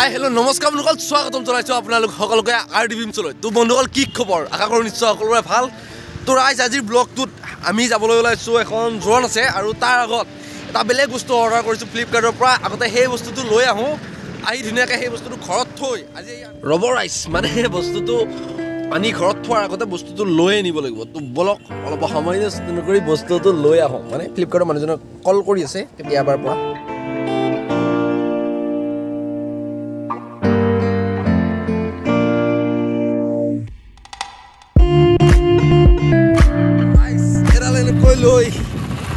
Hi hello' নমস্কাৰ বন্ধুসকল, স্বাগতম জনাইছোঁ আপোনালোক সকলোকে আৰ ডি বিমছলৈ। তো বন্ধুসকল, কি খবৰ? আশা কৰোঁ নিশ্চয় সকলোৰে ভাল। তো ৰাইজ, আজিৰ ব্লগটোত আমি যাবলৈ ওলাইছোঁ এখন জোৰোণ আছে, আৰু তাৰ আগত এটা বেলেগ বস্তু অৰ্ডাৰ কৰিছোঁ ফ্লিপকাৰ্টৰ পৰা। আগতে সেই বস্তুটো লৈ আহোঁ, আহি ধুনীয়াকৈ সেই বস্তুটো ঘৰত থৈ আজি ৰ'ব ৰাইজ, মানে বস্তুটো আনি ঘৰত থোৱাৰ আগতে বস্তুটো লৈ আনিব লাগিব। তো বলক, অলপ সময় নষ্ট নকৰি বস্তুটো লৈ আহোঁ। মানে ফ্লিপকাৰ্টৰ মানুহজনক কল কৰি আছে কেতিয়াবাৰ পৰা। লৈ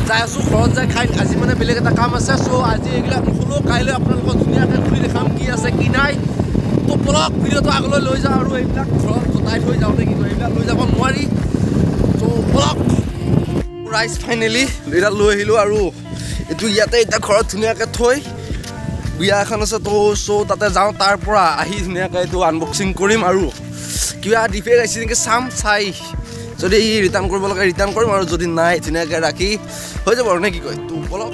যাই আছোঁ, ঘৰত যাই খাই। আজি মানে বেলেগ এটা কাম আছে, চ' আজি এইবিলাক নুখুলোঁ, কাইলৈ আপোনালোকক ধুনীয়াকৈ খুলি দেখাম কি আছে কি নাই। তো বলক, ভিডিঅ'টো আগলৈ লৈ যাওঁ, আৰু এইবিলাক ঘৰত গোটাই থৈ যাওঁ নে কি কয়, এইবিলাক লৈ যাব নোৱাৰি। ত' বলক ৰাইজ, ফাইনেলি এইডাল লৈ আহিলোঁ, আৰু এইটো ইয়াতে এতিয়া ঘৰত ধুনীয়াকৈ থৈ বিয়া এখন আছে, তো চ' তাতে যাওঁ, তাৰ পৰা আহি ধুনীয়াকৈ এইটো আনবক্সিং কৰিম, আৰু কিবা ডিফেক্ট আহিছে নেকি চাম, চাই যদি ৰিটাৰ্ণ কৰিব লাগে ৰিটাৰ্ণ কৰিম, আৰু যদি নাই ধুনীয়াকৈ ৰাখি হৈ যাব আৰু নে কি কয়। তো বলক।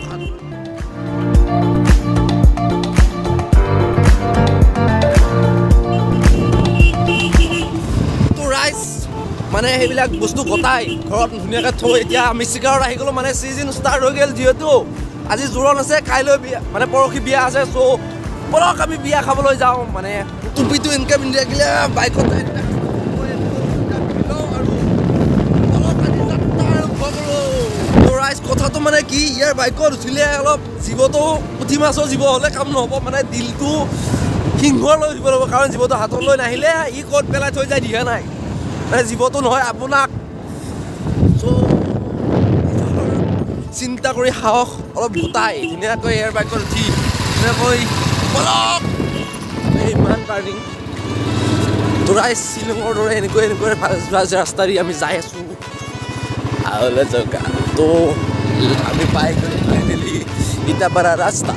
তো ৰাইজ, মানে সেইবিলাক বস্তু গোটাই ঘৰত ধুনীয়াকৈ থৈ এতিয়া আমি চিকাৰত আহি গ'লোঁ। মানে ছিজন ষ্টাৰ্ট হৈ গ'ল, যিহেতু আজি জোৰোণ আছে, কাইলৈ বিয়া, মানে পৰহি বিয়া আছে। চ' বলক আমি বিয়া খাবলৈ যাওঁ। মানে টুপিটো এনেকৈ পিন্ধি থাকিলে বাইকত ৰাইজ, কথাটো মানে কি, ইয়াৰ বাইকত উঠিলে অলপ জীৱটো পুঠি মাছৰ জীৱ হ'লে কাম নহ'ব, মানে দিলটো সিংহৰ লৈ উঠিব লাগিব, কাৰণ জীৱটো হাতত লৈ নাহিলে ই ক'ত পেলাই থৈ যায় দিহা নাই, মানে জীৱটো নহয় আপোনাক। চ' চিন্তা কৰি সাহস অলপ গোটাই ধুনীয়াকৈ ইয়াৰ বাইকত উঠি ধুনীয়াকৈ বলক। ইমান টাৰ্ণিং, তো ৰাইজ শ্বিলঙৰ দৰে এনেকৈ এনেকৈ ৰাস্তা দি আমি যাই আছোঁ আহলে জগা। তো আমি পাই গ'লো ফাইনেলি ইটাপাৰা ৰাস্তা।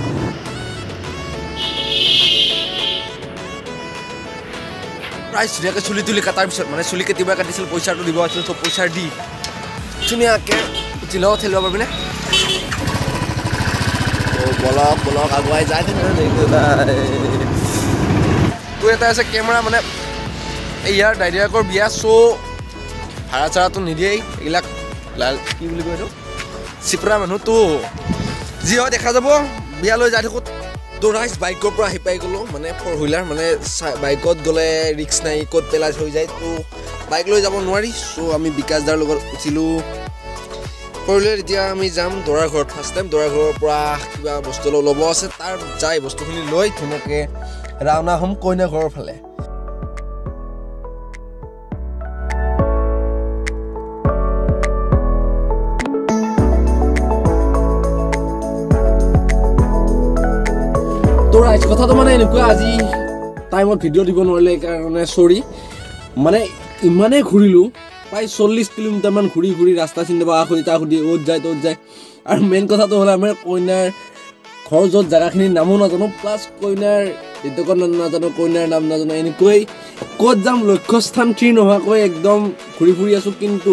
প্ৰায় ধুনীয়াকৈ চুলি তুলি কটাৰ পিছত, মানে চুলি কেতিয়াবা কাটিছিল, পইচাটো দিব আছিল, ত' পইচা দি ধুনীয়াকৈ উঠি লওঁ, ঠেলিব পাৰিবিনে? বলক বলক, আগুৱাই যাই থাকে। তো এটা আছে কেমেৰা, মানে ইয়াৰ দাইদেকৰ বিয়া, চ' ভাড়া চাড়াটো নিদিয়েই, এইবিলাক লাল কি বুলি কয় এইটো চিপৰা মানুহ, তো যি হয় দেখা যাব, বিয়ালৈ যাই থাকোঁ। তো ৰাইজ, বাইকৰ পৰা আহি পাই গ'লোঁ, মানে ফ'ৰ হুইলাৰ, মানে বাইকত গ'লে ৰিক্স নাই, ক'ত পেলাই থৈ যায়, তো বাইক লৈ যাব নোৱাৰি। চ' আমি বিকাশ দাৰ লগত উঠিলোঁ ফ'ৰ হুইলাৰ। এতিয়া আমি যাম দৰাৰ ঘৰত, ফাৰ্ষ্ট টাইম দৰাৰ ঘৰৰ পৰা কিবা বস্তু অলপ ল'ব আছে, তাৰ যাই বস্তুখিনি লৈ ধুনীয়াকৈ ৰাওনা হ'ম কইনা ঘৰৰ ফালে। তো ৰাইজ, কথাটো মানে এনেকুৱা, আজি টাইমত ভিডিঅ' দিব নোৱাৰিলে কাৰণে চৰি। মানে ইমানেই ঘূৰিলোঁ, প্ৰায় 40 কিলোমিটাৰমান ঘূৰি ঘূৰি ৰাস্তা চিনি নাপাওঁ, সুধি তাৰ সুধি অ'ত যায় ত'ত যায়। আৰু মেইন কথাটো হ'ল আমাৰ কইনাৰ ঘৰ য'ত জেগাখিনিৰ নামো নাজানো, প্লাছ কইনাৰ দেউতাকৰ নাম নাজানো, কইনাৰ নাম নাজানো, এনেকৈ ক'ত যাম লক্ষ্যস্থান থিৰ নোহোৱাকৈ একদম ঘূৰি ফুৰি আছোঁ। কিন্তু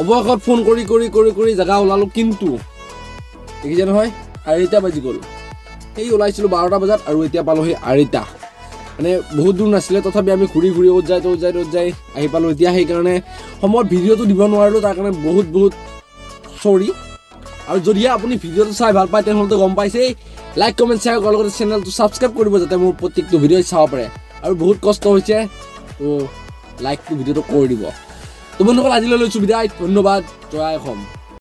অৱশেষত ফোন কৰি কৰি কৰি কৰি জেগা ওলালোঁ, কিন্তু দেখিছে নহয় 2:30 বাজি গ'ল। সেই ওলাইছিলোঁ 12টা বজাত, আৰু এতিয়া পালোঁহি 2:30। মানে বহুত দূৰ নাছিলে, তথাপি আমি ঘূৰি ঘূৰি অ'ত যায় ত'ত যায় ত'ত যায় আহি পালোঁ এতিয়া। সেইকাৰণে সময়ত ভিডিঅ'টো দিব নোৱাৰিলোঁ, তাৰ কাৰণে বহুত বহুত চৰি। আৰু যদিহে আপুনি ভিডিঅ'টো চাই ভাল পায় তেনেহ'লেতো গম পাইছেই, লাইক কমেণ্ট শ্বেয়াৰ কৰাৰ লগতে চেনেলটো ছাবস্ক্ৰাইব কৰিব, যাতে মোৰ প্ৰত্যেকটো ভিডিঅ' চাব পাৰে। আৰু বহুত কষ্ট হৈছে, তো লাইকটো ভিডিঅ'টো কৰি দিব। তো বন্ধুসকল, আজিলৈ লৈছোঁ বিদায়, ধন্যবাদ, জয় অসম।